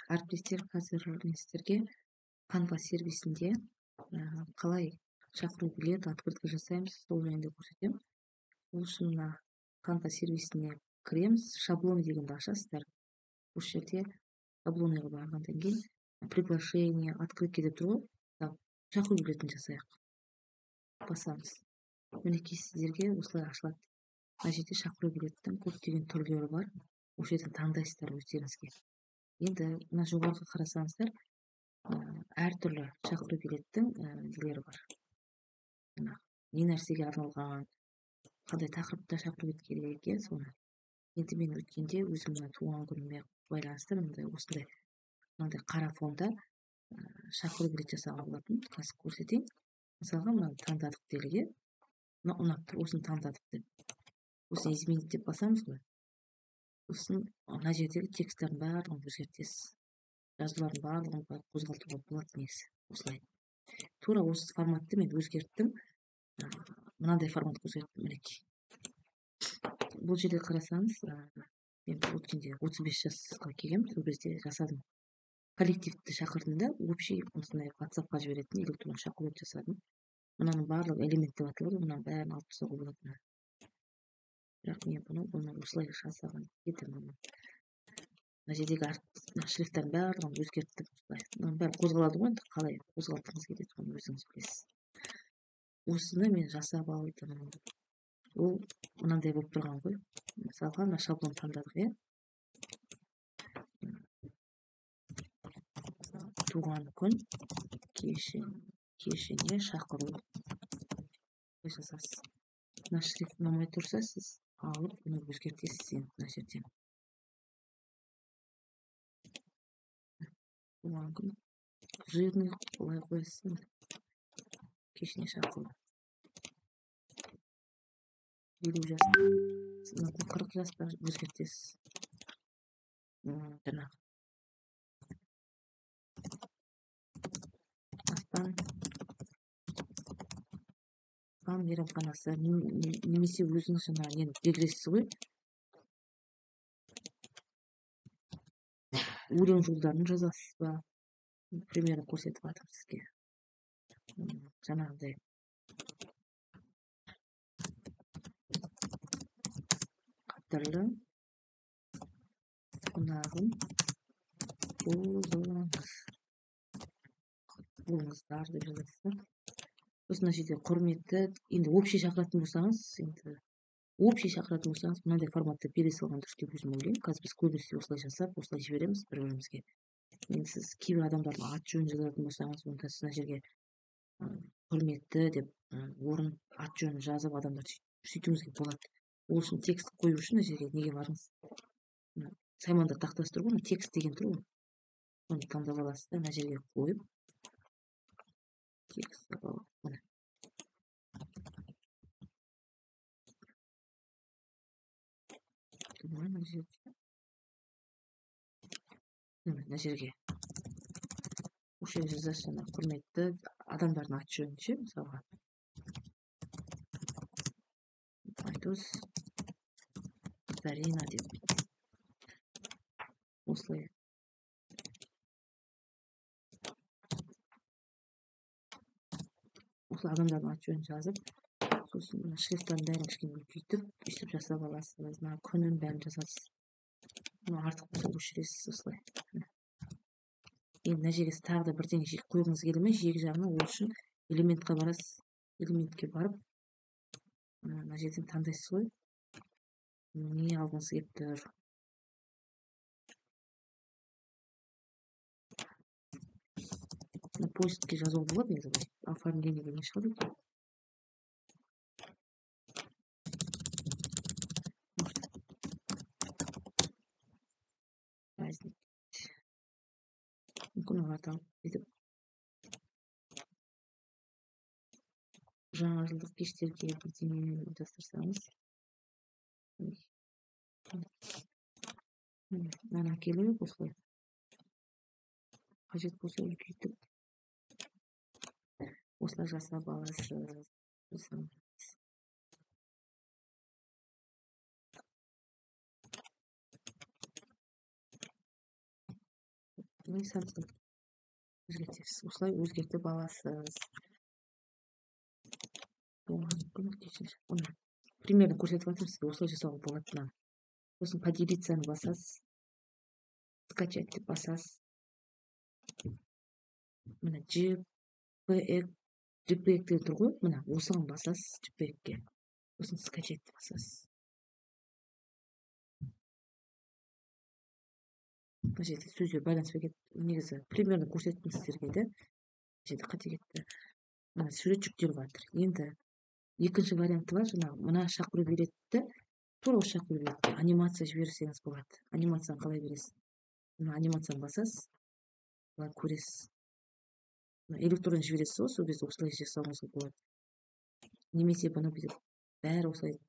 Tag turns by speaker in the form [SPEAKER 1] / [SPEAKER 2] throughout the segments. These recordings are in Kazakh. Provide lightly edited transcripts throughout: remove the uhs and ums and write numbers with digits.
[SPEAKER 1] Әріптестер, қазір мен сіздерге Canva сервисінде қалай шақыру билет, открытка жасаймыз, сол жайында көрсетемін. Ол үшін мына Canva сервисіне кіреміз, шаблон дегенді ашасыздар. Осы жерде шаблонға барғаннан кейін приглашение, открытка деп тұр ғой. Шақыру билетін жасайық. Басамыз. Мінекей сіздерге осылай ашылады. Мына жерде шақыру билеттің көптеген түрлері бар. Осы жерден таңдайсыздар өздеріңізге. Енді мына жоғарғы қарасаңыздар, әртүрлі шақыру билеттің нелері бар. Мына не нәрсеге арналған, қандай тақырыпта шақыру билет керек екен, соны. Енді мен өткенде өзімнің туған күніме байланысты мындай осындай мынандай қара фонда шақыру билет жасаған болатын. Қазір көрсетейін. Мысалға мынаны таңдадық делік, иә? Мына ұнап тұр, осыны таңдадық деп. Осыны изменить деп басамыз ғой. Сосын мына жердегі тексттардың барлығын өзгертесіз. Жазулардың барлығын қозғалтуға болады негізі. Осылай. Тура осы форматты мен өзгерттім. Мынандай форматқа өзгерттім, мінекей. Бұл жерде қарасаңыз, мен өткенде 35 жасқа келгенмін, сол кезде жасадым. Коллективті шақырдым да, общий осындай WhatsApp-қа жіберетін электронды шақыру жасадым. Мынаның барлығы элемент деп аталады, мынаның бәрін алып тастауға болады. Бірақ мен бұны осылай жасаған едім. Мына жердегі шрифттардың барлығын өзгерттім осылай. Мынаның бәрі қозғалады ғой, енді қалай қозғалтқыңыз келеді, оны өзіңіз білесіз. Осыны мен жасап алдым. Ол мынандай болып тұрған ғой. Мысалға, мына шаблон таңдадық, иә? Туған күн кешіне шақыру жасайсыз. Мына шрифт ұнамай тұрса, сіз алып бұны өзгертесіз енді мына жерден. Туған күн жирный былай қойсын. Кешіне шақыру. 50 жас, мүмкін 40 жас па өзгертесіз. Жаңағы Аспан мейрамханасы немесе өзіңіз жаңағы нені белгілейсіз ғой. Өлең жолдарын жазасыз ба? Примерно көрсетіп жатырмын сізге. Жаңағыдай қадірлі қонағым болыңыз. Болыңыздар деп жазасыздар. Сосын мына жерде құрметті, енді общий шақыратын болсаңыз, енді общий шақыратын болсаңыз, мынандай форматта бере салған дұрыс деп өзім ойлаймын. Қазір біз көбінесе осылай жасап, осылай жібереміз бір-бірімізге. Енді сіз кейбір адамдардың ат жөнін жазатын болсаңыз, онда сіз мына жерге құрметті деп орын ат жөнін жазып адамдар сөйтуіңізге болады. Ол үшін текст қою үшін мына жерге неге барыңыз? Мына саймандар тақтасы тұр ғой, мына текст деген тұр ғой. Соны таңдап аласыз да, мына жерге қойып текст мына. Мына жерге осы жерге жазасыз жаңағы құрметті адамдардың ат жөнін ше, мысалға Айдос, Зарина деп осылай осылай адамдардың ат жөнін жазып, сосын мына шрифттардың бәрін кішкене үлкейтіп өйстіп жасап аласыз. Мына күнін бәрін жазасыз. Мына артық болса өшіресіз осылай. Енді мына жерге тағы да бірдеңе қойғыңыз келе ме, жиек жағына, ол үшін элементке барасыз. Элементке барып мына жерден таңдайсыз ғой, не алғыңыз келіп тұр. Мына поискке жазуға болады негізі, былай оформление деген шығады екен. Праздник. Мүмкін оларды алып бүйтіп жаңа жылдық кештерге бірдеңе ұйымдастырсаңыз. Мынаны әкеліп осылай қажет болса үлкейтіп осылай жасап аласыз. Samsung өзгертесіз. Осылай өзгертіп аласыз. Примерно көрсетіп жатырмын сізге, осылай жасауға болады мынаны. Сосын поделиться-ны басасыз. Скачать деп басасыз. Міне JPEG, JPEG деген тұр ғой, міне осыған басасыз, JPEG-ке. Сосын скачать деп басасыз. Мына жерде сөздер байланыспай кетті. Негізі примерно көрсеттім сіздерге де. Мына жерде қате кетті. Мына сурет жүктеліп жатыр. Енді екінші варианты бар, жаңағы мына шақыру билетті, тура осы шақыру билетке анимация жіберсеңіз болады. Анимацияны қалай бересіз? Мына анимацияны басасыз, былай көресіз. Мына электронды жібересіз ғой, сол кезде осылай жасауыңызға болады. Немесе бұны бүйтіп бәрі осылай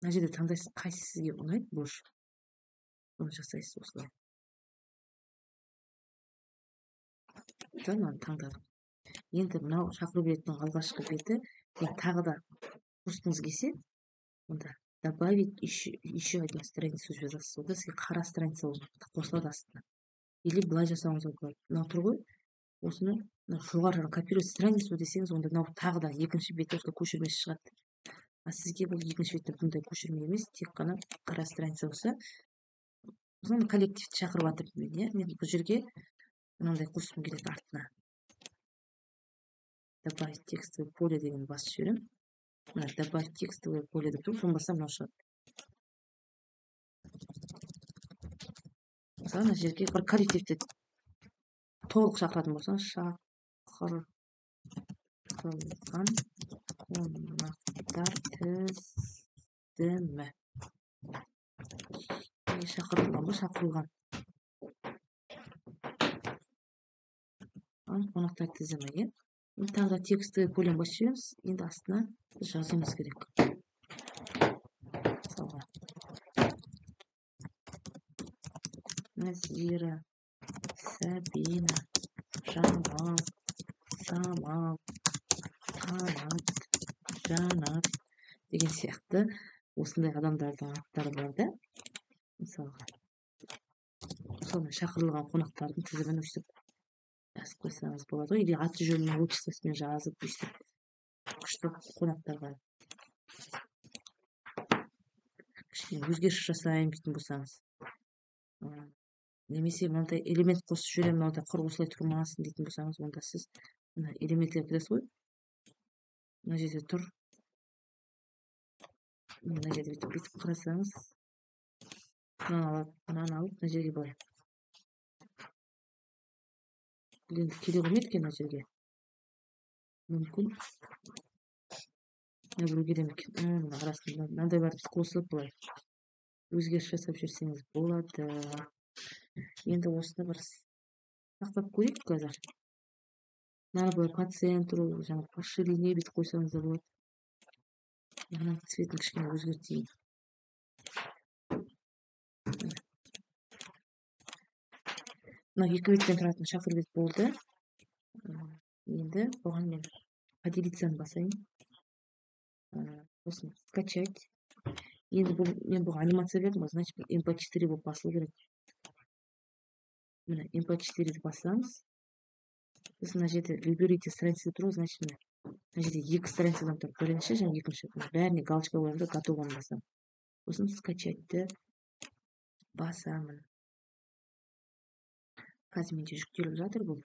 [SPEAKER 1] мына жерде таңдайсыз, қайсысы сізге ұнайды, больше. Оны жасайсыз осылай. Мынаны таңдадым. Енді мынау шақыру билетінің алғашқы беті, тағы да қосқыңыз келсе, онда добавить еще одну страницу жазасыз. Онда сізге қара страница қосылады астына. Или былай жасауыңызға болады. Мынау тұр ғой, осыны жоғары жағын копировать страницу десеңіз, онда мынау тағы да екінші беті осылай көшірмесі шығады. А сізге бұл екінші бетте бұндай көшірме емес, тек қана қара страница болса, осыны коллективті шақырып жатырмын мен, иә. Мен бұл жерге мынандай қосқым келеді артына. Добавить текстовое поле деген басып жіберемін. Мына добавить текстовое поле деп тұр, соны бассам мынау шығады. Мысалы, мына жерге бір коллективті толық шақыратын болсаңыз, шақырылған қонақтар тізімі. Шақырылған ба, шақырылған қонақтар тізімі, иә. Тағы да текстовое полені басып жібереміз. Енді астына жазуымыз керек. Мысалға, Назира, Сабина, Жамал, Самал, Қанат, Жанат деген сияқты осындай адамдардың аттары бар да. Мысалға, сонымен шақырылған қонақтардың тізімін өстіп жазып қойсаңыз болады ғой, или аты жөнін отчествосымен жазып өстіп күшті қонақтарға кішкене өзгеріс жасайын дейтін болсаңыз, немесе мынандай элемент қосып жіберемін, мынау да құр осылай тұрмасын дейтін болсаңыз, онда сіз мына элементтерге кіресіз ғой, мына жерде тұр, мына жерде бүйтіп қарасаңыз, мынаны алып мына жерге былай. Бұл енді келе қоймайды екен мына жерге. Мүмкін. Мына біреу келе ме екен? Мына арасында мынандайларды қосып былай өзгеріс жасап жіберсеңіз болады. Енді осыны бір сақтап көрейік қазір. Мынаны былай по центру, жаңа по ширине бүйтіп қойсаңыз да болады. Мынаның цветін кішкене өзгертейін. Мына екі беттен тұратын шақыру бет болды. Енді бұған мен поделиться-ны басайын. Сосын скачать. Енді бұл, мен бұған анимация бердім ғой, значит, бұл MP4 болып басылу керек. Міне MP4-ді басамыз. Сосын мына жерде выберите страницу тұр ғой, значит, міне мына жерде екі страницадан тұр, бірінші және екінші. Бәріне галочка қоямын да готовыны басамын. Сосын скачать-ті басамын. Қазір менде жүктеліп жатыр бұл.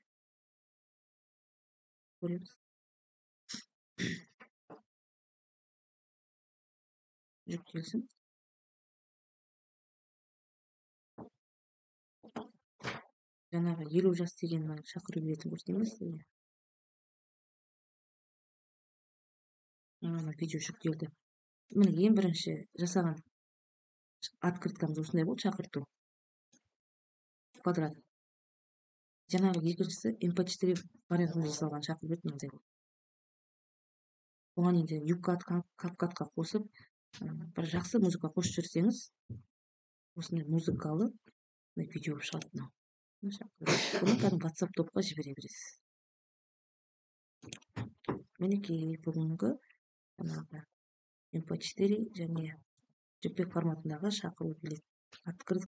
[SPEAKER 1] Көреміз. Жүктелсін. Жаңағы 50 жас деген шақыру билетін көрсетемін сізге. Мына видео жүктелді. Міне ең бірінші жасаған открыткамыз осындай болды, шақырту. Квадрат. Жаңағы екіншісі MP4 вариантында жасалған шақыру билет мынандай болды. Оған енді YouCut, CapCut-қа қосып, бір жақсы музыка қосып жүрсеңіз, осындай музыкалы видео болып шығады мынау. Бұны кәдімгі WhatsApp топқа жібере бересіз. Мінекей бүгінгі жаңағы MP4 және JPEG форматындағы шақыру билет. Открытка